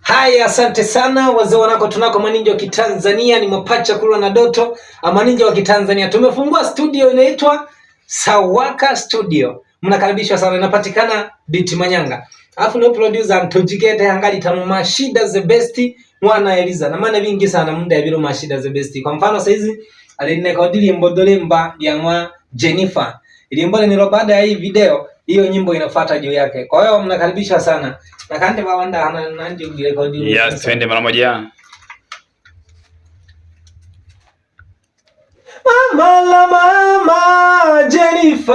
Haya, asante sana wazee wanako tunako maninja wa Kitanzania ni mapacha kulwa na Doto, amaninja wa Kitanzania. Tumefungua studio inaitwa Sawaka Studio. Mnakaribishwa sana, inapatikana Biti Manyanga. Alafu ni producer Ntujigete hangali tamu mashida the best mwana Eliza. Na maana vingi sana muda ya bilo mashida the best. Kwa mfano saizi alinekodili imbodolemba ya mwa Jennifer. Ilimbole nilo baada ya hii video hiyo nyimbo inafuata juu yake. Kwa hiyo mnakaribishwa sana. Na kande bawanda hana nanje ugirekodi. Yes, twende mara moja. Mama la mama Jennifer,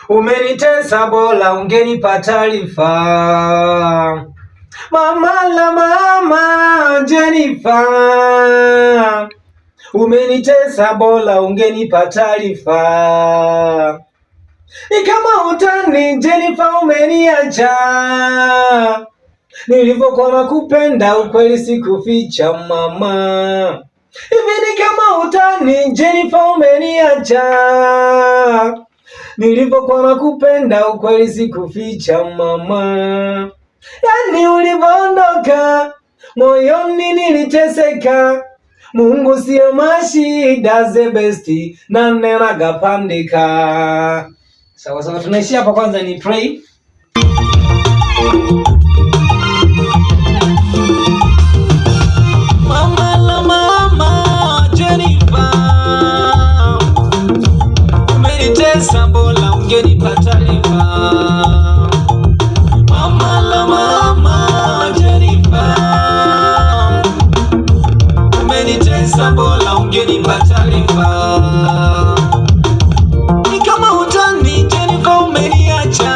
umenitesa bola ungenipa taarifa. Mama la mama Jennifer, umenitesa bola ungenipa taarifa. Ni kama utani Jennifer, umeniacha nilivyokuwa nakupenda, ukweli sikuficha mama. Hivi ni kama utani Jennifer, umeniacha nilivyokuwa nakupenda, ukweli sikuficha mama. Yani ulivyoondoka moyoni niliteseka. Mungu sio mashida the best na nenagapandika. Sawa sawa, tunaishia hapa kwanza, ni pray. Mama la mama Jennifer, umenitesa bola ungenipa taarifa. Mama la mama Jennifer, umenitesa bola ungenipa taarifa. Ni kama utani Jennifer, umeniacha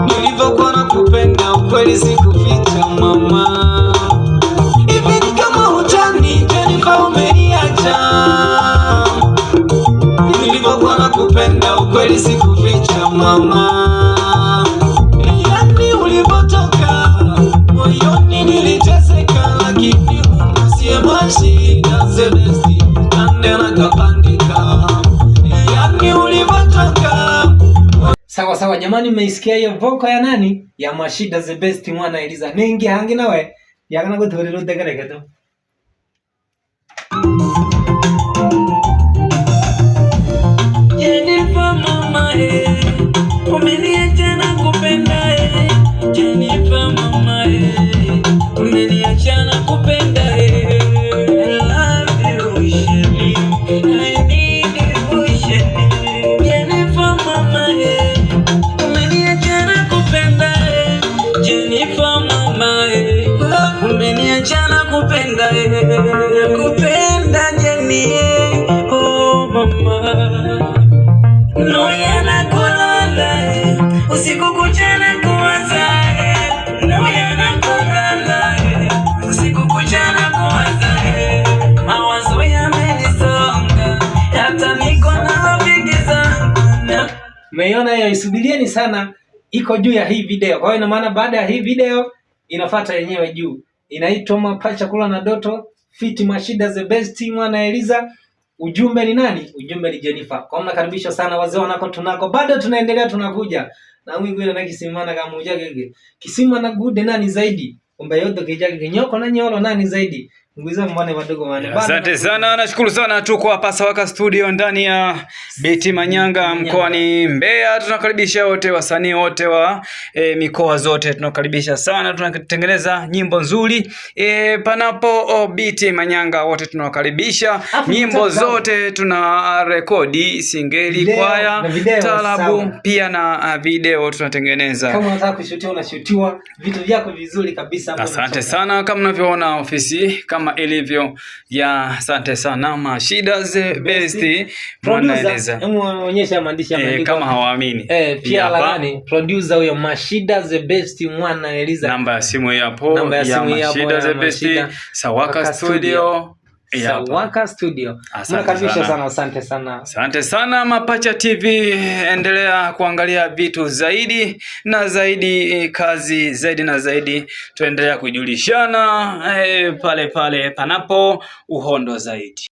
nilivyokuwa nakupenda, ukweli sikuficha mama. Hivi ni kama utani Jennifer, umeniacha nilivyokuwa nakupenda, ukweli sikuficha mama. Yani ulivyotoka moyoni niliteseka, lakini Mungu siye mashida zebesti nane nakapandika. Yani ulivyotoka Sawa sawa jamani, mmeisikia hiyo vocal ya nani? Ya Mashida the best mwana Eliza. Ningi hangi nawe. Yakana guturira utegereke tu. Jennifer mama eh, umeniacha na kupenda eh. Jennifer mama eh, umeniacha na kupenda eh. I love you Shelly, I need you Shelly. Jennifer mama eh, umeniacha na kupenda eh. Jennifer mama eh, umeniacha na kupenda eh. Nakupenda Jenny eh, oh mama Noya na kulala eh, usiku kucha na kuwaza eh. Noya na kulala eh, usiku kucha na kuwaza eh. Mawazo yamenisonga hata niko na rafiki zangu na Mmeiona hiyo, isubirieni sana, iko juu ya hii video. Kwa hiyo ina maana baada ya hii video inafuata yenyewe juu. Inaitwa Mapacha Kula na Doto Fit Mashida the best mwana Eliza. Ujumbe ni nani? Ujumbe ni Jennifer. Kwa hiyo mnakaribishwa sana wazee wanako tunako. Bado tunaendelea tunakuja. Na mwingine na kisimana kama ujage kisima na gude nani zaidi? Umbe yodo kijage kinyoko na nyolo nani zaidi? Ngwiza mbone wadogo wane. Bado Asante tunakuja. sana, nashukuru sana. Tuko hapa Sawaka Studio ndani ya Biti Manyanga mkoani Mbeya. Tunakaribisha wote wasanii wote wa mikoa zote, tunakaribisha sana. Tunatengeneza nyimbo nzuri panapo Biti Manyanga, wote tunawakaribisha. Afu Nyimbo mtandao. zote tuna rekodi, singeli, Video kwaya, na video, taarabu sawa. pia na video tunatengeneza. Kama unataka kushutiwa unashutiwa vitu vyako vizuri kabisa hapo Asante unatoka. sana, kama mnavyoona ofisi kama ilivyo ya asante sana Mashida the best Producer, mwanaeleza hebu onyesha maandishi yameandikwa. kama hawaamini Pia la Hapa, nani? Producer huyo Mashida the best mwana Eliza. namba ya simu hii hapo Namba ya ya simu hii hapo Mashida ya the best Mashida. Sawaka Waka Studio hii hapa. Sawaka Studio. Asante Mnakaribishwa sana. sana, asante sana. Asante sana Mapacha TV, endelea kuangalia vitu zaidi na zaidi, kazi zaidi na zaidi, tuendelea kujulishana pale pale panapo uhondo zaidi.